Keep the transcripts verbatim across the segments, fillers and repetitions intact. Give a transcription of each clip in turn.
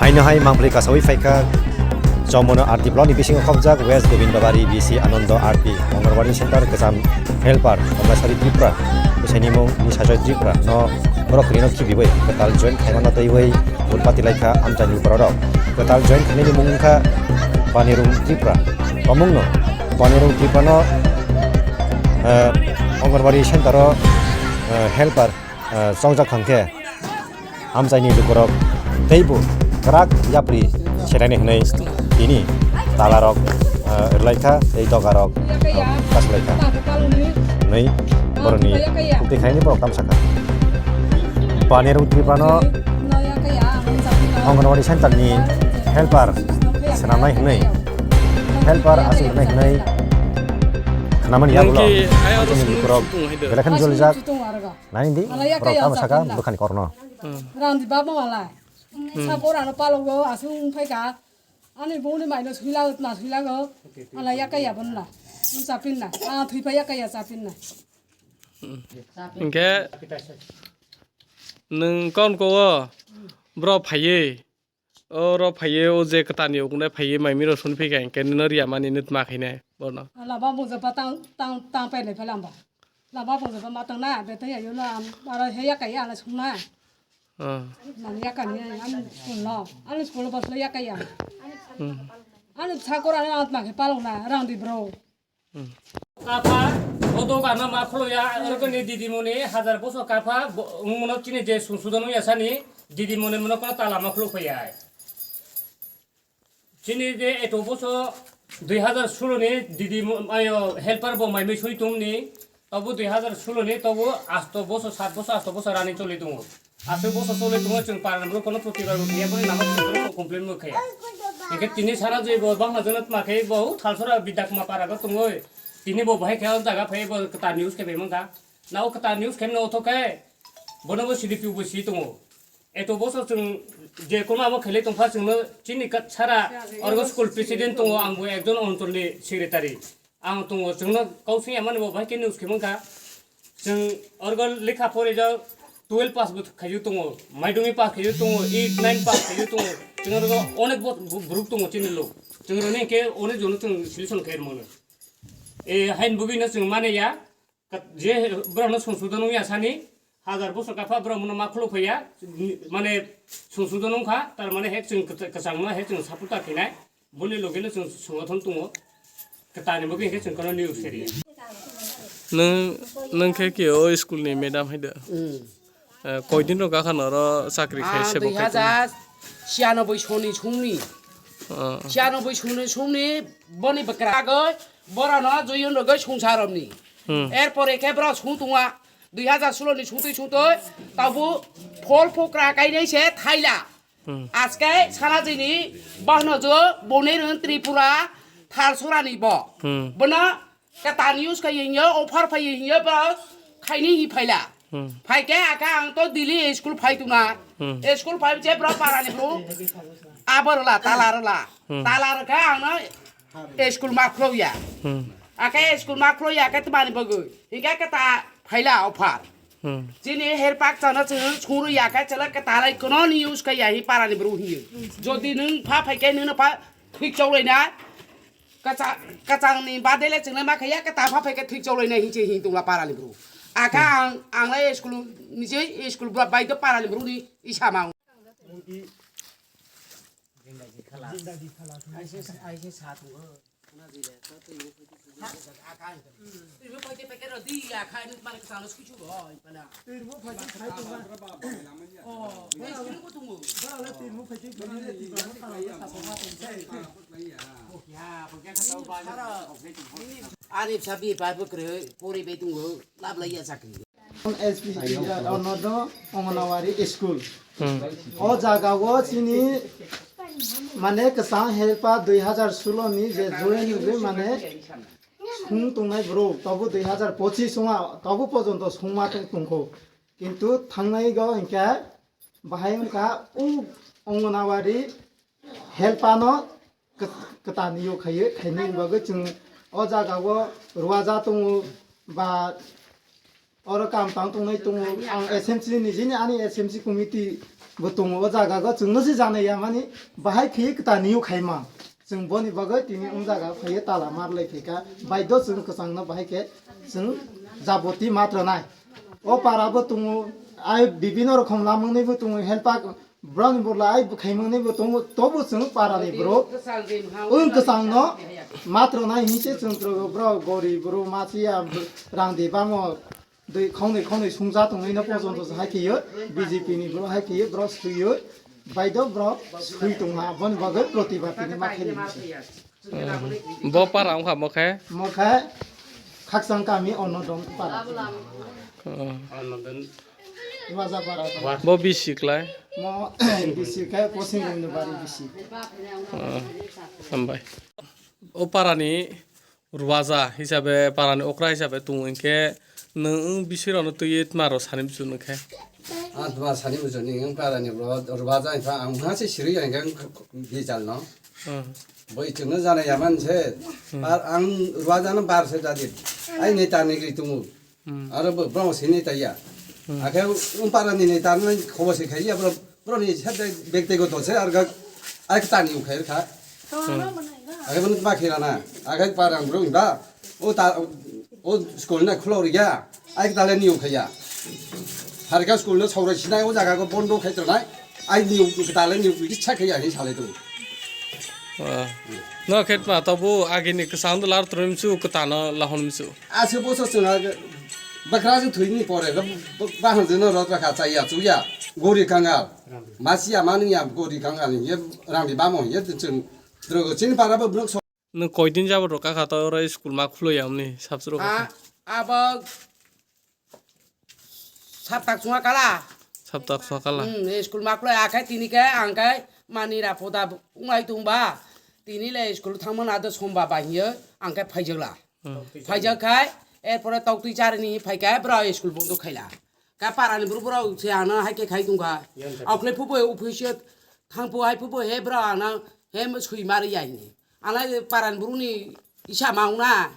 Haino hai mangpli kasawi phaikha, Chomono R D block ni bisingo khopjak West Gobindabari B C Anando R P Anganwadi Center kwcham helper Komlasari Tripura, bwsaini mung Nisajoy Tripura no borok kwrwino khibiwi kwtal join khaimano twiwi urpati laikha amchaini bororok. Kwtal join khainani mung wngkha Panirung Tripura. Tomungno Panirung Tripura no, eh, Anganwadi Center o, eh, helper, eh, chongjak thangkhe, amchaini lukurok teibo kwrak yapri selaini hwnwi tini talarok, eh, rwlaikha tei dogarok, eh, kaslaikha hwnwi borokni khukti khaini borok tamsakha. Panirung Tripura no Anganwadi Center ni helper swnamnai hwnwi, helper achuk rwnai hwnwi khnamani yagulo amchaini lukurok belai kheno jolijak. Nai di, borok tamo saka bwkhani korno. Randi babo wala. Sakor ano palogo asung phaika. Ani bongni maino suilago, tma suilago. Ala yakaya bonla. Chapinna. A thwipa yakaya chapinna. Hingke nwng kon ko o bro phaiye. Oro phaiye, o je kwtani uknai phaiye, maimiro suni phika hinkhe nino riya mani nutma khainai bono. Lama bungsa pa tang, tang, tang painai pha lamba. Lama bungsa pa ma tang na, bete ya yo na, aro he ya kaya ala sung na. Ah. Mani ya kani, ani school no, ani school bus lo ya kaya. Hmm. Ani sakor ani atma khe palong na, rang di bro. Kapha, o dogan no ma khwlaiya, orokni didimoni hajar bosor kapha, bo-, wngmano chini je sungsudon wngya sani, didimoni mono kono tala ma khwlaiphaiya. Chini je eto bosor dui hazar solo ni didimo-, ayo, helper bo maimai soi tongni, tobo dui hazar solo ni, tobo asto bosor, sat bosor, asto bosor running choli tongo. Aswk bosor choli tongo, chwng parani borok kono protibar bo kaiya, boni lama complain bo kaiya. Hingke tini sana je bo bangma jono tma khe bo thalsora bidakma para go tongoi. Tini bo bahai khe o jaga phai bo kwtal news khe bai mangkha. Na o kwtal news khe no othok khe bono bo C D P O bo si tongo. Eto bosor chwng je kono abo khelai tongkha chwngno chini ka-, sara orgo school president tongo, ang bo ekjon onchol ni secretary. Ang tongo, chwngno kau swngya mani bo bahai khe news khe mankha. Chwng orgo lekha porijak twelve pass bo khaiwi tongo, madhyamik pass khaiwi tongo, eight, nine pass khaiwi tongo. Chwng orgo onek bo-, bo-, borok tongo chini lok. Chwng roni khe onek jono chwng solution khe mano. E, hain bugwino chwng mane ya, kat-, je borokno songsodo nungya sani, hajar bosor kapha borok mono ma khuluk phaiya, mane songsodo nungkha, tar mane hek chwng kwchangma, hek chwng support ta khinai. Boni loge no chwng songothon tongo. Kwtal ni bagwi hwnkhe chwng kono news khe rwya. Nwng, nwng khe ki o school ni madam hai da? Hmm. Eh, koi din rok gakha noro chakri khai Ah, sebo dui hazar chiyanoboi soni songni. Ah. Chiyanoboi soni songni boni bwkra agoi borano joyon rogoi songsa romni. Hmm. Er pore khe bro song tongwa dui hazar solo ni songtoi songtoi tabu phol phokra kainai se thaila. Hmm. Aske sana jini bahno jo bone rwng Tripura thalsorani bo. Hmm. Bono kwtal news khai hinyo, offer phai hinyo, bo khaini hi phaila. Hmm. Phaikhe aka ang to Delhi school phai tuna. Hmm. School phai je bro parani bro. Abarla, talarla. Hmm. Talar kha ang no school ma khloya. Hmm. Aka school ma khloya khe tmani bagwi. Hingke kata phaila offer. Hmm. Chini her pak chana chwng suru ya khe chwla kwtalai kono ni use kha ya hi para ni bru hiyo. Jodi nwng pha phai khe nwng pha thik chawlai na. Kacha-, kachang ni badele chwng ma kha ya kwta pha phai khe thik chawlai na hi che hi tongla para ni bru. Aka ang, ang lai school ni je school bra bai to para ni bru ni isa ma. Ani bwsa B A pass bo kwrwi pori bai tongo, lab lai ya chakri. S P, Anando Anganwadi School. Hmm. O jaga o chini mane kwchang helpa dui hazar solo ni je join wngwi mane sung tongnai bro, tobo dui hazar pochis wngma, tobo pojonto sungma tong-, tongkho. Kintu thangnai go hinkhe bahai wngkha o Anganwadi helpa no kwt-, kwtal ni yo khaiwi khaini bagwi chwng o jaga o ruaja tongo ba oro kam tang tongnai tongo. Ang S M C ni jini ani S M C committee Bo tongo o jaga go chwng no se janai ya mani bahai khe kwta niyo khaima. Chwng boni bagwi tini um jaga phaiye tala mar lai phaikha. Baidho chwng kwchangno bahai khe chwng jaboti mat rwnai. O para bo tongo, ai bibino rokhom lamangni bo tongo, helpa brani bo lai bo khaimangni bo tongo, tobo chwng para ni bro. Ung kwchangno mat rwnai hinse chwng bro, bro gori bro masiya rang de bamo. Dui khongnwi khongnwi sungja tongwi no pojonto hai khe yo B J P ni bro hai khe yo bro sui yo baidho bro sui tong ha boni bagwi protibad ni ma khe ni. Bo para wngkha mo khe? Mo khe Khakchang kami Onodon para. Waja para. Bo bisi klai? Mo bisi khe Posim Gomdobari bisi. Hambai. O para ni Rwaja hisabe parani okra hisabe tongo hinkhe nwng bisi rokno twiwi tma rok sani muchung nukhe? Ang tma sani muchung ni wng parani rwa-, rwaja hinkhe ang wngha se siri ya hinkhe bijal no. Hmm. Bo ichung no jana ya man se. Hmm. Par ang rwaja no bar se jadi. Ai neta ni gri tongo. Hmm. Aro bo, bo sini ta ya. Hmm. Akhe um para ni ni ta nang khobo se khai ya bro, bro ni sat de bek te go to se ar ga ai ta ni u khai kha. Hmm. Akhe bo ma khai na. Akhe para bro da. O ta o school na khulo ri ya. Ai ta le ni u khai ya. Har ga school no saura sinai o jaga go bondo khai to nai. Ai ni u ta le ni u ki cha khai ya ni sa le to. Ah. No khet ma to bo agi ni kwsang do lar trum su kwta no lahon su. Ase boso chwng age bakrajwk thwini pore ba, ba, bahanjwkno rot rakha chaya chuya gori kangal. Masiya manungya gori kangal hiye rangni bamo hiye chwng drogo chini para bo bwrwk so- Nwng koidin jabo rok kakha to oro school ma khuloi amni sabsuro kakha. A, abo saptak chunga kala. Saptak chunga kala. Hmm, school ma khuloi akhai tini khe ang khe mani ra poda wnglai tongba. Tini le school thangmana do somba ba hiye ang khe phaijakla. Hmm. Phaijak khai, erpore toktwi charini phaikha, bwrao school bondo khaila. Ka parani bru bwrao se ano hai khe khai tongkha. Aokle phubo office thangphu hai phubo he bwrao ano he sui mari yaini. Ano parani bruni isa mauna.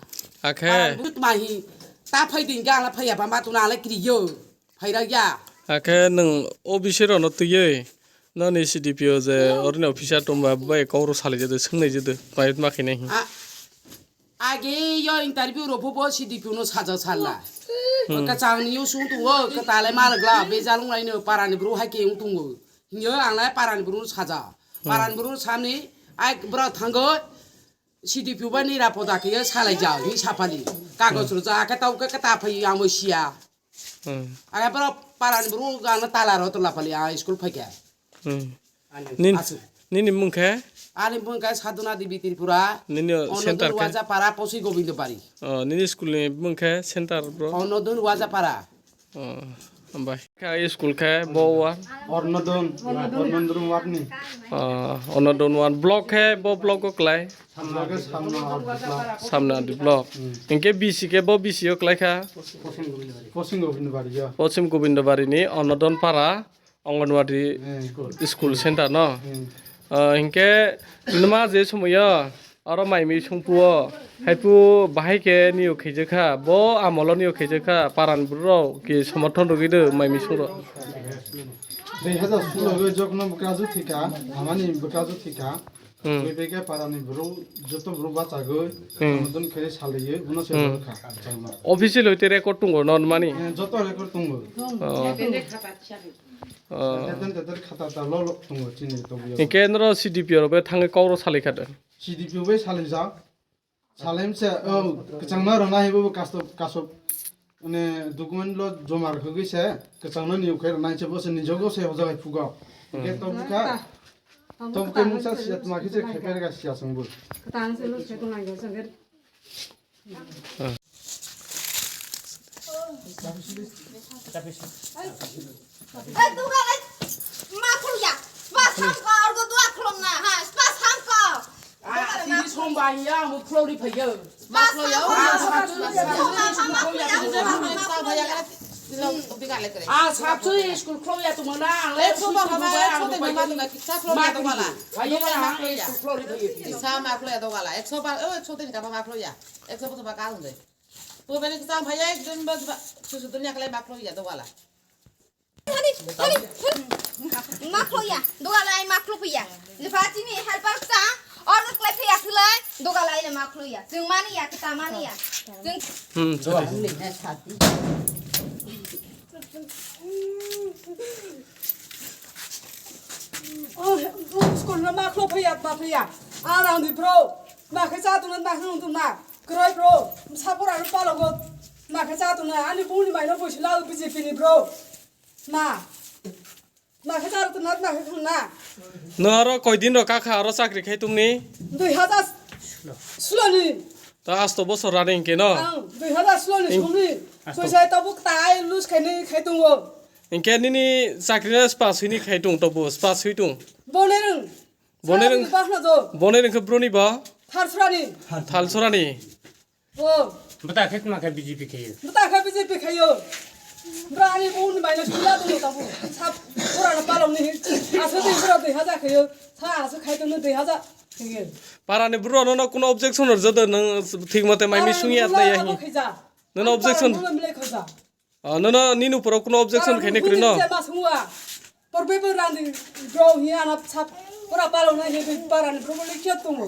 Akhe. Parani bru tma hi ta phai din ga ala phaiya ba matuna ala kriyo. Phairakya. Akhe nwng O B C rokno twiwi noni C D P O je oroni officer tongba bai kok rok salai jadu, swngnai jadu, private ma khainai hi. A, age yo interview rok bo C D P O no saja salla. Hmm. Kachang ni usung tongo, kwtalai malgla, bejal wnglaino parani bru hai khe wng tongo. Hinyo anglai parani bru no saja. Hmm. Parani bru no samni ai bwrok thango C D P O bai nira poda khe salai ja, hi sapali. Kagoj rwja, akhe tau khe kwta phai ang bo siya. Hmm. Aga bro parani bru gana tala ro tola pali a school phaikha. Hmm. Nin, asu. Nini mung khe? Ani mung khe Sadhuna Devi Tripura. Nini center khe? Waja para Posi Gobindo Bari. Oh, nini school ni mung khe center bro? Onodon Waja para. Oh, hambai. Khe school khe bo wa? Ornodon, Ornodon ward ni. Oh, Ornodon ward block khe bo block ko klai? Samna khe Samna R D block. Samna R D block. Hmm. Hinkhe B C khe bo B C o klai kha? Posim Gobindo Bari. Posim Gobindo Bari ni Onodon para Anganwadi. Hmm. School center no. Hmm. Ah, hinkhe nima je somoyo oro mai mi songphuo, haipu bahai khe niyok khaijak kha, bo amolo niyok khaijak kha, parani bru rok ki somorthon rwgwi do mai mi song rok. Dui hazar solo o jokno bwkrajwk thwikha, amani bwkrajwk thwikha. Hmm. Bebeke parani bru, joto bru bachagwi, hmm, samudon khe salaiwi, bono se, hmm, rwkha, changma. Official hoite record tongo, non mani? Eh, joto record tongo. Oh. Oh. Teten teten khata ta lo lo tongo, chini to buya. Hinkhe noro C D P O rok bai thangwi kok rok salai kha de? C D P O bai salaijak. Salai mse, oh, kwchangma rwna hai bo kaso, kaso. Mane document lo joma rwgwi se kwchangno ni ukhai rwnai se bo se ni jogo se hojagai phugo. Hinkhe to bukha, to bukha mungsa siya tma khe se khaipai rega siya songbo. Kwtang se lo se to nang se. Ei, duga lai, ma khulya, ba samka, orgo dua khulom na, ha, ba samka. Ah, tini somba hiya, amo khulori phaiyo. Ba samka, ba samka, ba samka, ba samka. Ah, sabsu school khulya tu mana, ang le ekso ba, ba, ba, ekso te ma tu na kisa khulya tu mana. Phaiyo, ma khulya. Kisa ma khulya tu mana, ekso ba, oh, ekso te ni ka ba ma khulya. Ekso ba tu ba ka hunde. Bo bini kwchang phaiya ekjon ba susu dunya khlai baklo ya dogala. Ma khloya, doga lai ma khlo phiya. Lipa chini helper ta, or klai phiya khulai, doga lai le ma khloya. Jeng mani ya, kita mani ya. Jeng Hmm, sorry. Oh, oh, school no ma khlo phiya, ma phiya. Arang di bro. Ma khe cha tu na, ma khe tu na. Kroi bro. Sapura ru palo go. Ma khe cha tu na. Ani buni mai no bosi la B J P ni bro. Ma. Ma khe cha tu na, ma khe tu na. No aro koi din ro ka kha aro chakri khai tumni? Dui hazar solo ni. Ta asto bosor running ke no? Ang dui hazar solo ni Ing- solo ni. Asto. Poisa ta buk ta ai lose khai ni khai tung go. Inke nini chakri na spa sui ni khai tung to bo spa sui tung. Bone rung. Bone rung. Sa bahna do. Bone rung khe broni ba? Thar sura ni. Thal sura ni. Oh. Bata khe ma khe B J P khe. Bata khe B J P khayo. Bra ani bun bai na sula do ta bu. Sap pura na palong ni. Aso de pura dui hazar khayo. Sa aso khai to no dui hazar khayo. Para ni bro no no kuno objection or jado nang thik mate mai mi sung ya na ya hi. Nono objection. Para ni bun bai khaja. Ah, nono nini uporo kuno objection khaini kwrwi no? Porbe bo randi bro hi ana sap pura palong na hi para ni bro le kyo tungo.